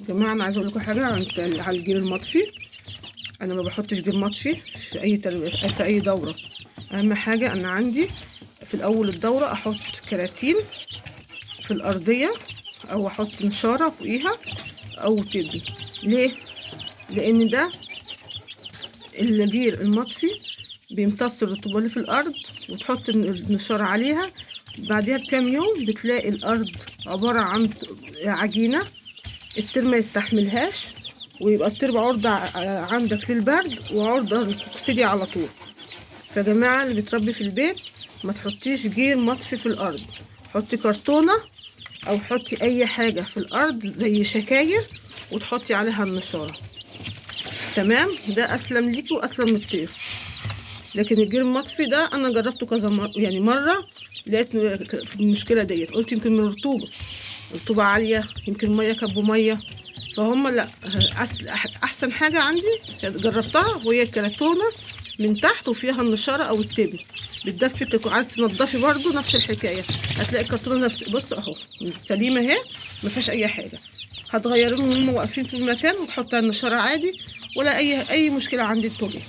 جماعة انا عايزه اقول لكم حاجة عن على الجير المطفي. انا ما بحطش جير مطفي في اي في اي دوره. اهم حاجة انا عندي في الاول الدورة احط كراتين في الارضية، او احط نشاره فوقيها او تبن. ليه؟ لان ده الجير المطفي بيمتص الرطوبة اللي في الارض، وتحط النشاره عليها بعديها بكام يوم بتلاقي الارض عبارة عن عجينه، الترمه ما يستحملهاش، ويبقى التربة عرضه عندك للبرد وعرضه للكوكسيديا على طول. فجماعة اللي بتربي في البيت ما تحطيش جير مطفي في الارض، حطي كرتونة او حطي اي حاجة في الارض زي شكاير وتحطي عليها النشاره. تمام؟ ده اسلم ليكي واسلم من الطير. لكن الجير المطفي ده انا جربته كذا مرة، يعني مرة لقيت في المشكلة ديت، قلت يمكن من الرطوبة، رطوبة عالية، يمكن مية كبوا مية. فهم لا، احسن حاجة عندي جربتها وهي الكرتونه من تحت وفيها النشاره او التبن، بتدفي. عايز تنضفي برضو نفس الحكاية، هتلاقي الكرتونه نفس، بص اهو سليمة اهي، ما فيهاش اي حاجة. هتغيرهم وهم واقفين في المكان وتحطي النشاره عادي، ولا اي مشكلة عندي الطبيعي.